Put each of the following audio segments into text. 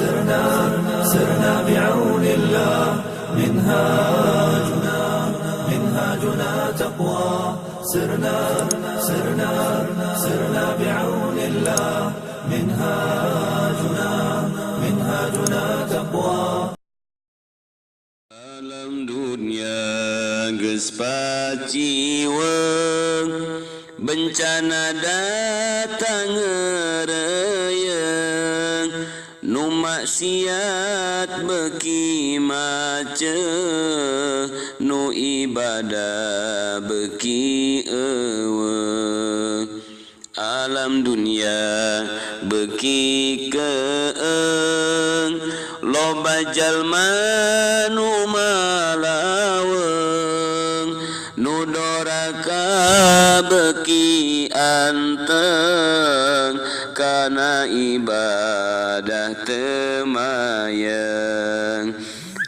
سرنا سرنا بعون الله منهاجنا منهاجنا تقوى سرنا سرنا سرنا بعون الله منهاجنا منهاجنا تقوى. Alam dunia geus paciweng, bencana datang ngereyeng, nu maksiat beuki maceuh, nu ibadah beuki eueuh. Alam dunia beuki keeng, loba jalma nu malaweng, nu doraka beuki anteng, kana ibadah teu mayeng.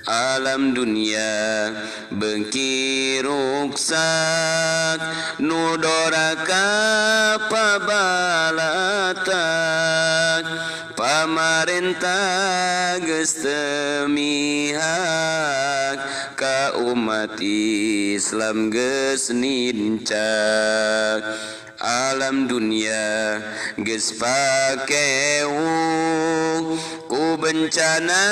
Alam dunia beuki ruksak, nu doraka pabalatak, pamarentah geus teu mihak, ka umat Islam geus nincak. Alam dunia geus pakewu ku bencana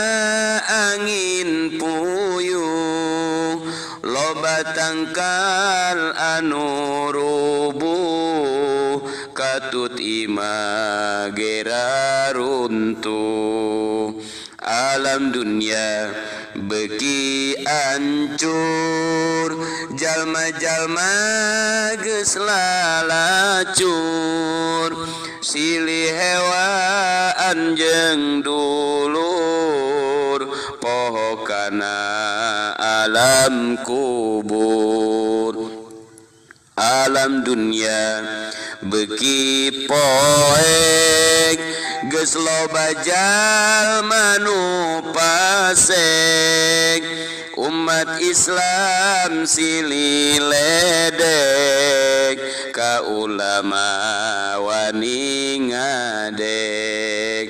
angin puyuh, loba tangkal anu rubuh, katut imah gera runtuh. Alam dunia beuki ancur, jalma-jalma geus lalacur, silih hewaan jeung dulur, poho kana alam kubur. Alam dunia beuki poek, geus loba jalma nu pasek, umat Islam silih ledek, ka ulama wani ngadek.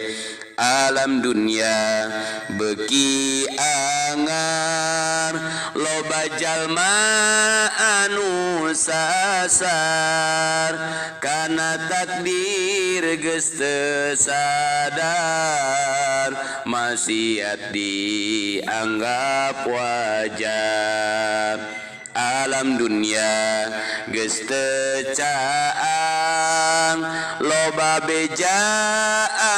Alam dunia beuki angar, loba jalma anu sasar, kana takdir geus teu sadar, maksiat dianggap wajar. Alam dunia geus teu caang, loba beja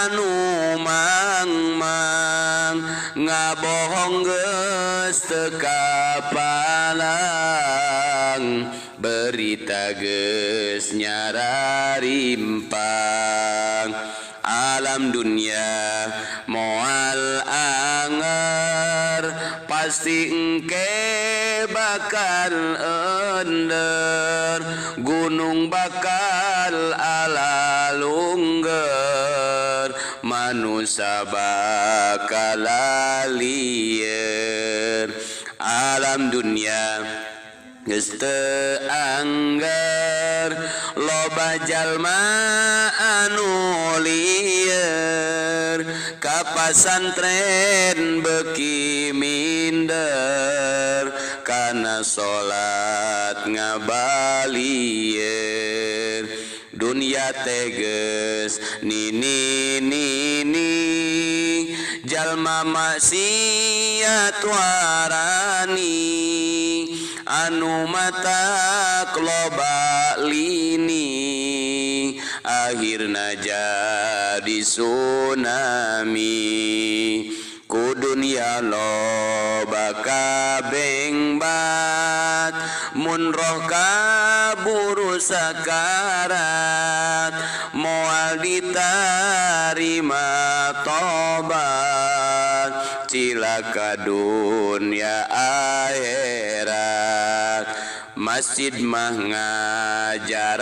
anu mangmang, ngabohong geus teu kapalang, berita geus nyararimpang. Alam dunia moal anger, pasti engke bakal ender, gunung bakal ala lungger, manusia bakal lieur. Alam dunia geus teu angger, loba jalma anu lieur, ka pasantren beuki minder, kana salat ngabalieur. Dunia teh geus nini nini, jalma maksiat warani, anu matak loba lini, akhirna jadi tsunami. Ku dunia loba kabengbat, mun roh kaburu sakarat, moal ditarima tobat, cilaka dunia akhirat. Masjid mah ngajar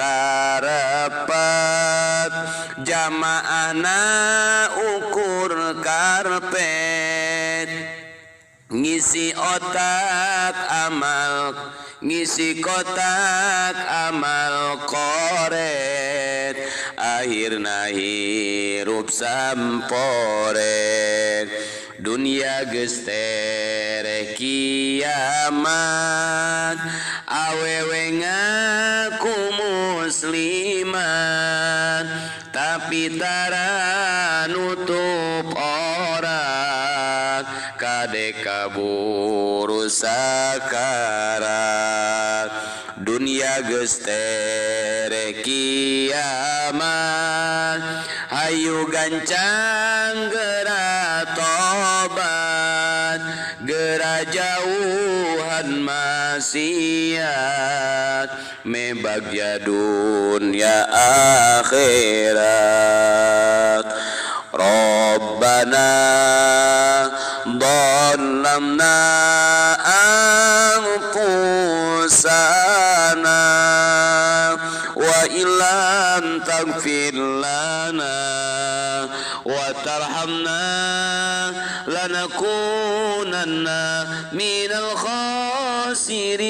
repet, jamaahna ukur karpet, ngisi otak amal, ngisi kotak amal koret, Akhirna hirup sampore dunia geus tereh kiamat awewe ngaku muslimat tapi tara nutup aurat kade kaburu sakarat dunia geus tereh kiamat hayu gancang geura tobat geura jauhan maksiat mebagja dunia akhirat. Rabbana dhalamna anfusana wa illam taghfir lana wa tarhamna lanakunanna minal khasirin.